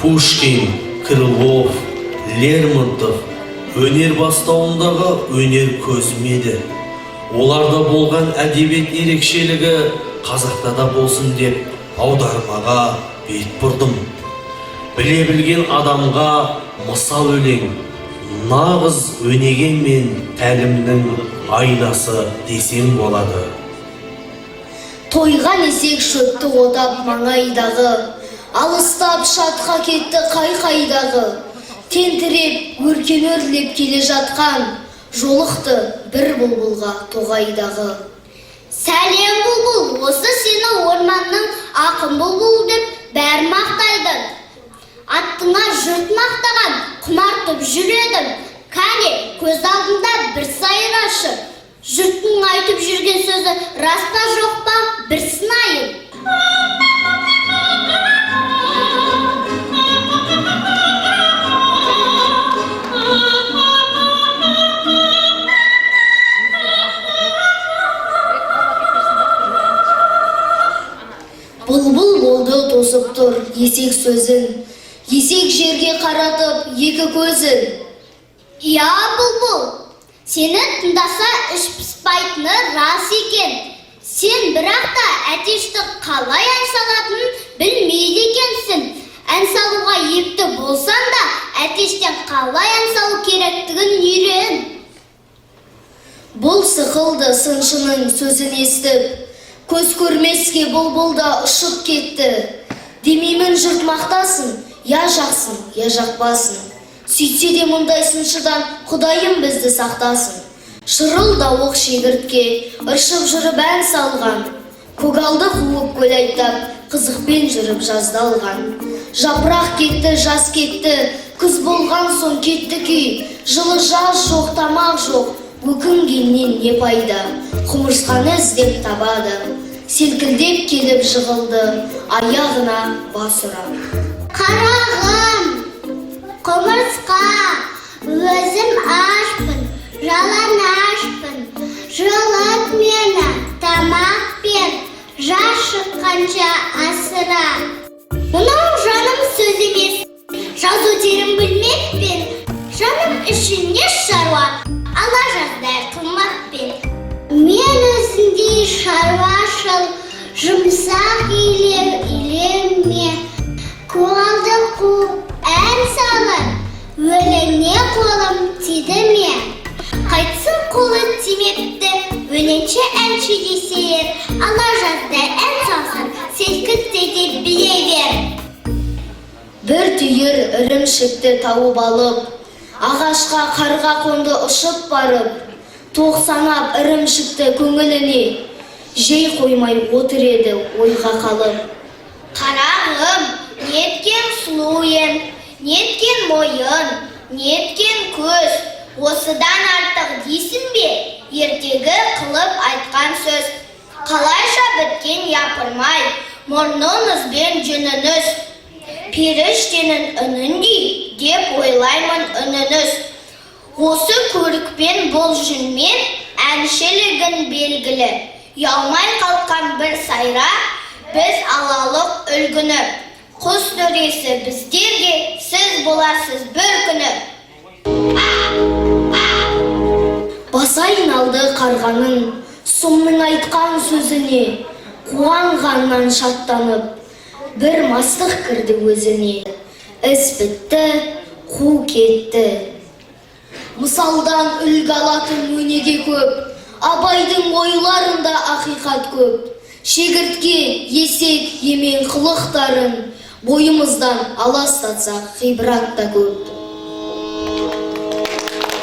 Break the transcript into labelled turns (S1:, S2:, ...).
S1: Пушкин, Крылов, Лермонтов өнер бастауындағы өнер көзім еді. Оларда болған әдебиет ерекшелігі қазақта да болсын деп аудармаға бет бұрдым. Біле білген адамға мысал өлең, нағыз өнеге мен тәлімнің айнасы десең болады.
S2: Тойған есек шөпті отап маңайдағы, алыстап шатқа кетті қай-қайдағы. Тентіреп, өркен өрлеп келе жатқан, жолықты бір бұлбұлға тоғайдағы.
S3: Сәлем, бұлбұл! Осы сені орманның ақын бұлбұл деп бәрі мақтайды. Аттыңа жұрт мақтаған, құмартып жүр едім. Кәне, көз алдында бір сайрашы. Жұрттың айтып жүрген сөзі рас па, жоқ па, бір сынайын.
S2: Бұлбұл болды тосып тұр есек сөзін. Есек жерге қаратып екі көзін.
S3: Иә, бұлбұл, сені тыңдаса іш пыспайтыны рас екен. Сен бірақ та әтешті қалай ән салатынын білмейді екенсің. Ән салуға епті болсаң да, әтештен қалай ән салу керектігін үйрен.
S2: Бұл сықылды сыншының сөзін естіп, көз көрмеске бұлбұл да ұшып кетті. Демеймін, жұрт мақтасын, я жақсын, я жақпасын. Сөйтсе де мұндай сыншыдан Құдайым бізді сақтасын. Шырылдауық шегіртке ыршып жүріп ән салған, көгалды қуып көл айдап, қызықпен жүріп жазды алған. Жапырақ кетті, жаз кетті, күз болған соң кетті күй. Жылы жаз жоқ, тамақ жоқ, өкінгеннен не пайда? Құмырсқаны іздеп табады. Селкілдеп келіп жығылды, аяғына бас ұра.
S3: Қарағым, құмырсқа, өзім ашпын, жалаңашпын. Жылыт мені, тамақ бер, жаз шыққанша асыра. Мынау жаным сөз емес, жазу терім білмеппін. Жаным үшін не шаруа, ала жаздай қылмаппын. Мен өзіңдей шаруашыл, жұмсақ үйлер үйленме. Көгалды қуып ән салып, өлеңне қолым тиді ме? Қайтсын қолы тимепті, өлеңші әнші десе, ала жаздай ән салсаң, селкілте де билей бер.
S2: Бір түйір ірімшікті тауып алып, ағашқа қарға қонды ұшып барып, тоқ санап ірімшікті көңіліне, жей қоймай отыр еді ойға қалып.
S3: Қарағым, неткен сұлу ем, неткен мойын, неткен көз, осыдан артық дейсің бе, ертегі қылып айтқан сөз. Қалайша біткен япырмай, мұрныңыз бен жүніңіз, періштенің үніндей деп ойлаймын үніңіз. Осы көрікпен бұл жүнмен әншілігін белгілі. Ұялмай қалқан бір сайра, біз алалық үлгіні. Құс төресі біздерге сіз боларсыз бір күні.
S2: Бас айналды қарғаның сұмның айтқан сөзіне, қуанғаннан шаттанып, бір мастық кірді өзіне. Іс бітті, қу кетті. Мысалдан үлгі алатын өнеге көп, Абайдың ойларында ақиқат көп. Шегіртке, есек, емен қылықтарын бойымыздан аластатсақ, ғибрат та көп.